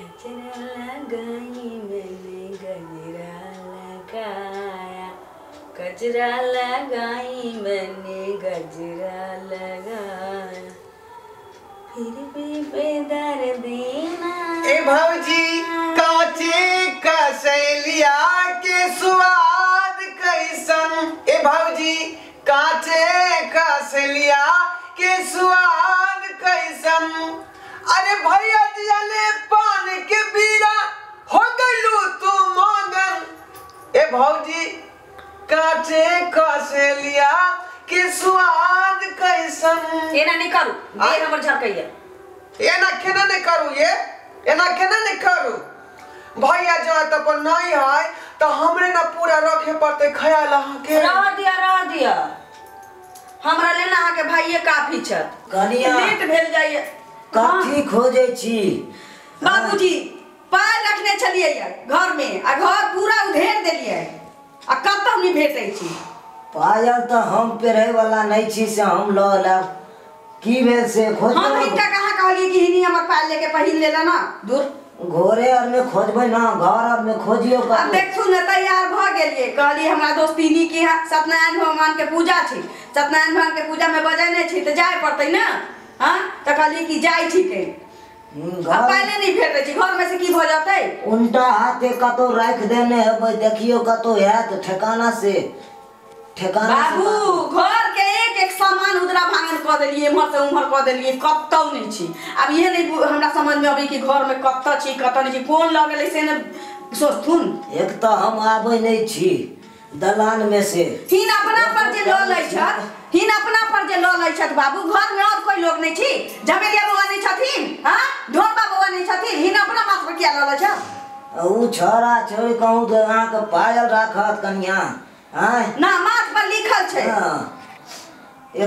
गजरा लगाई मैंने गजरा लगाया, गजरा लगाई मैंने गजरा लगाया, फिर भी बेदर्दी ना। ए भौजी काचे कसैलिया के स्वाद कैसन, ए भौजी काचे कसैलिया के स्वाद कैसन। अरे भैया दियाले पान के बीरा हो गइलू तू मगन, ए भौजी काचे कसैलिया के स्वाद कैसन। एना नहीं करू, देह हमर झरकैया। एना केना नहीं करू, ये एना केना नहीं करू। भैया जो त पर नहीं है तो हमरे ना पूरा रखे पड़ते ख्याल अहाँ के। रह दिया रह दिया, हमरा लेना अहाँ के भाइये काफी छत। कनिया लेट भेल जाइए। कथी खोजे छी? बाबूजी पाय रखने छलियै घर में आ घर पूरा उधेर देलियै आ कतौ नहीं भेटै छी। पायल तो हम पेरहे वाला नहीं छी से हम ल लाब। की भेल से खोज? हम हिनका कहाँ कहलियै कि हिनी हमर पायल लेके पहिन लेला ना, दूर घोरे आर में खोजबै ना, घर आर में खोजियो। अब देखू न तैयार भ गेलियै, कहलियै हमरा दोस्तीनी के यहाँ सत्यनारायण भगवान के पूजा छै, सत्यनारायण भगवान के पूजा में बजेने छी त जाय पड़तै ना। हां त कहलियै कि जाय छिकै, पहिले नहीं भेटै छै घर में से की भ जतै। उल्टा हाथे कतौ राख देने हेबै, देखियो कतौ हैत ठेकाना से। ठेकाना बाबू घर के एक एक सामान उदरा भांगन क देलियै, एम्हर से उम्हर क देलियै, कतौ नहीं छी। अब इहे नहीं हमरा समझ में अबै कि घर में कतौ छी कतौ नहीं छी, कोन लऽ गेलै से ने सोचथुन। एक तो हम आबै नहीं छी दलान में से, हिन अपना पर जे लऽ लै छथि, हिन अपना पर जे लऽ लै छथि बाबू, घर में और कोई लोग नहीं छी, झमेलिया बौआ नहीं छथिन, हां ढोरबा बौआ नहीं छथिन, हिन अपना माथ पर किया लऽ लै छथि? ऊ छोरा छोरी कहूँ तो अहाँ के पायल राखत कनिया। हां ना माथ पर लिखल छै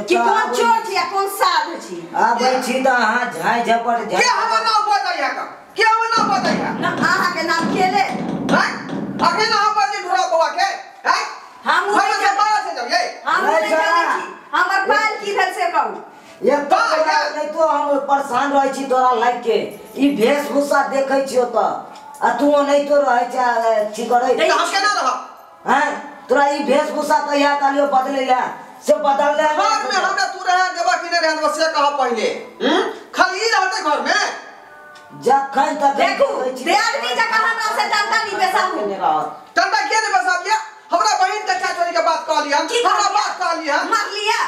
कि कोन चोर छी आ कोन साध छी। आबै छी त अहाँ झाइ झपट के हमर नाम बजैया का, के हमर नाम बजैया ना? अहाँ के नाम के ले? हां अखन अहाँ बजै ढोरा बौआ के? हैं हम घर से बाहर से जाउ ये हम नहीं जानै छी हमर पायल की भेल से कहू। एक तो नहीं तो हम परेशान रहै छी तोरा लाइक के, ई वेशभूषा देखै छियो त आ तू नहीं तो रहै छ छी करै त हम केना रहब? हैं तोरा ई वेशभूषा कहिया कहलियो बदलै ला से बदल ले। घर में हमरा तू रह देबा कि नहीं रहबा से कह पहिले। खाली ई रहते घर में जखन तक देखू आदमी जका हमरा से टंटा नहीं बेसाबू। टंटा के नहीं बेसाबिया? हमरा बहिन के चाचरी के बात कहली हम, हमरा बात कहली हम मार लिया।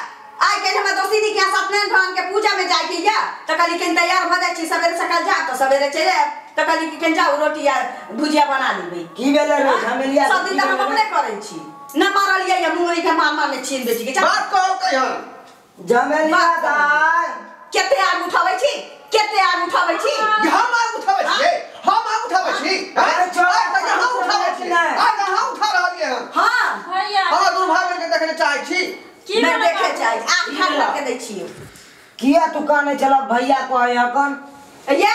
आइ के हमरा दोस्ती के सत्यनारायण भगवान के पूजा में जाय के या त कहली केन तैयार भ जाय छी सवेरे सकाल जा त सवेरे चलि आयब, त कहली कि केन जाऊ रोटी आ भुजिया बना लेबै। की भेलै रे झमेलिया? सब दिन त हम अपने करै छी न मारलियै या मुंगरी के मार मार ले छीन बेटी के। बात कहू कहियन झमेलिया दाय केते आग उठाबै छी, केते आग उठाबै छी? हम आग उठाबै छी, हम आग उठाबै छी। अरे चल त हम उठाबै छी, आग अहाँ उठा रहलियै हन। हां भैया हमरा दुनू भाई बहिन के देखने चाहै छी की नहीं देखे चाहै, आग ठाक के दै छियै। किया तू काने चला भैया कहै हकन? ये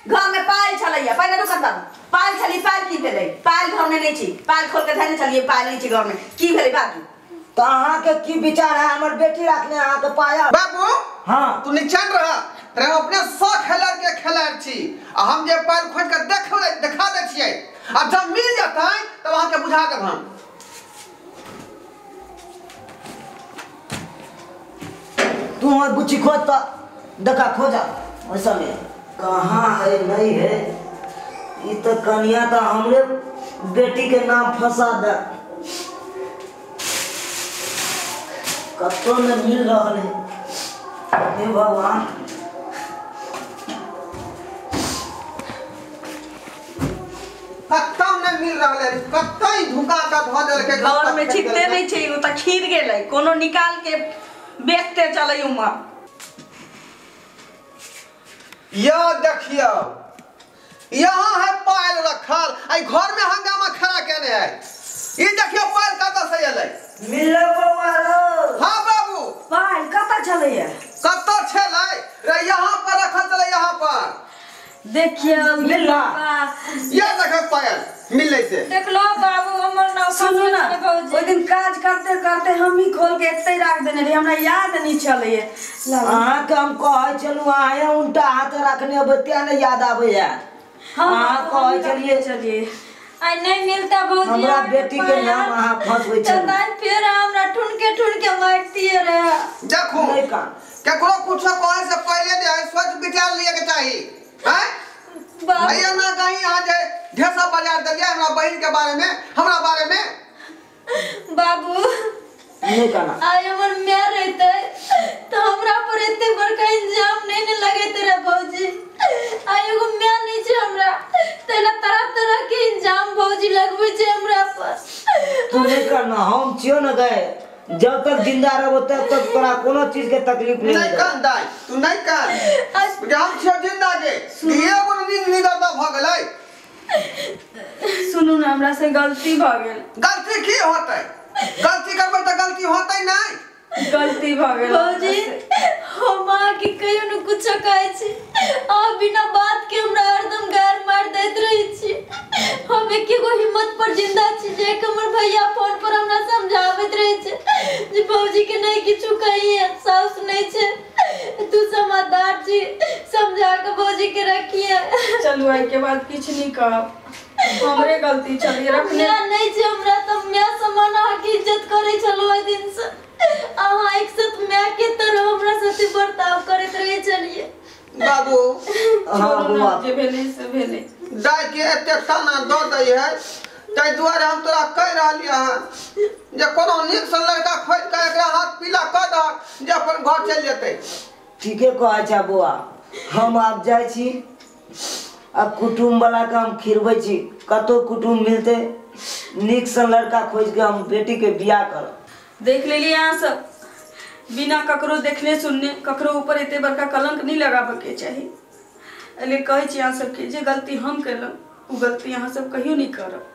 घर में पायल छलैया, पहिले रुकत बाबू, पायल छली, पायल की भेलै? पायल घर में नहीं छी, पायल खोल के धने छलियै, पायल नहीं छी घर में, की भेलै बाबू? त अहाँ के की विचार है हमर बेटी रखने अहाँ के पायल? बाबू हां तू निचैन रह, रे हम अपने शौक खेलर के खेलर छी आ हम जे पायल खोज के देखबै देखा दै छियै आ जब मिल जतै तब अहाँ के बुझा देब हम। तू हमर बुच्ची खोज त देखा खोजा ओइ में कहाँ है नहीं है। ई त कनिया त हमरे बेटी के नाम फंसा दे, कतौ न मिल रहल है। हे भगवान कतौ न मिल रहल है, कतौ धुका का धो देलकै घर में छिपते नहीं छै, उ त खीर गेलै कोनो निकाल के बेचते चलै उमर। यो देखियो यहाँ है पायल रखल, आई घर में हंगामा खड़ा केने है। ई देखियो पायल कतऽ से एलै? मिललो बौआ रो। हां बाबू पायल कतऽ छलैया? कतऽ छलै रे? यहाँ पर रखल छलै, यहाँ पर देखियो मिलला। ये देखो पायल मिललै से। देखलो बाबू हमर नाम सुनू ना, ओइ दिन काज करते करते हम ही खोल के एते राख देने रही, हमरा याद नहीं छलैया। अहाँ के हम कहै छलहुँ अहाँ उल्टा हाथ रखने हेबै तें नहि याद आबैया। अहाँ कहै छलियै चलिए आई नहीं मिलता भौजी हमरा बेटी के नाम अहाँ फंसबै छलियै। तऽ फेर हमरा ठुनके ठुनके मारतियै रहे। देखू नहीं कान। केकरो कुछो कहे से पहले जे है सोच विचार लिए के चाही। हैं भैया ना कहीं अहाँ जे ढेसा बाजार देलियै हमरा बहिन के बारे में, हमरा बारे में। बाबू नहीं काना। आई हमर my रहते तो हमरा पर एते बड़का इंजाम नहीं ने लगैत रहे भौजी। आई एगो my नहीं छै हमरा, तैला तरह तरह के इंजाम भौजी लगबै छै हमरा पर। तू नहीं करना, हम छियो न गए, जब तक जिंदा रहबो तब तक तोरा कोनो चीज के तकलीफ नहीं नहीं कान दाई, तू नहीं कान। हम छियो जिंदा के, एगो नींद निदर भ गेलै। सुनू ना, हमरा से गलती भ गेल। गलती की होतै? गलती करबै त गलती होतै नहीं। गलती भ गेल भौजी। हम अहाँके कहियो न कुछो कहै छी, अहाँ बिना बात के हमरा हरदम गार मार दैत रहै छी। हम एके गो हिम्मत पर जिंदा छी जे हमर भैया फोन पर हमरा समझाबैत रहै छै जे भौजी के नहीं किछु कहिए, साउस नहीं छै, तू समझदार छी, समझा के भौजी के रखिए। चलू आई के बाद किछु नहीं कहब, हमरे गलती चलिए रखने नहीं छै हमरा। त my समान अहाँके इज्जत करै छलहुँ ओहि दिन से, अहाँ एक साथ my के तरह हमरा साथे बर्ताव करैत रहै छलियै। बाबू हाँ बुआ, जे भेलै से भेलै। दाई के एते ताना दऽ दै है ताहि दुआरे हम तोरा कहि रहलियै हन जे कोनो नीक सन लड़का खोजि कऽ एकरा हाथ पीला कऽ दहक जे अपन घर चलि जेतै। ठीके कहै छै बौआ, हम आब जाइ छी आ कुटुम्ब वाला के हम खिरबै छी, कतौ कुटुम्ब मिलतै नीक सन लड़का खोजि के हम बेटी के बियाह करब। देख लेलियै अहाँ सब, बिना ककरो देखने सुनने ककरो ऊपर एते बड़का कलंक नहीं लगाबऽ के चाही। एहि लेल कहै छी अहाँ सबके जे गलती हम केलहुँ ओ गलती अहाँ सब कहियो नहीं करब।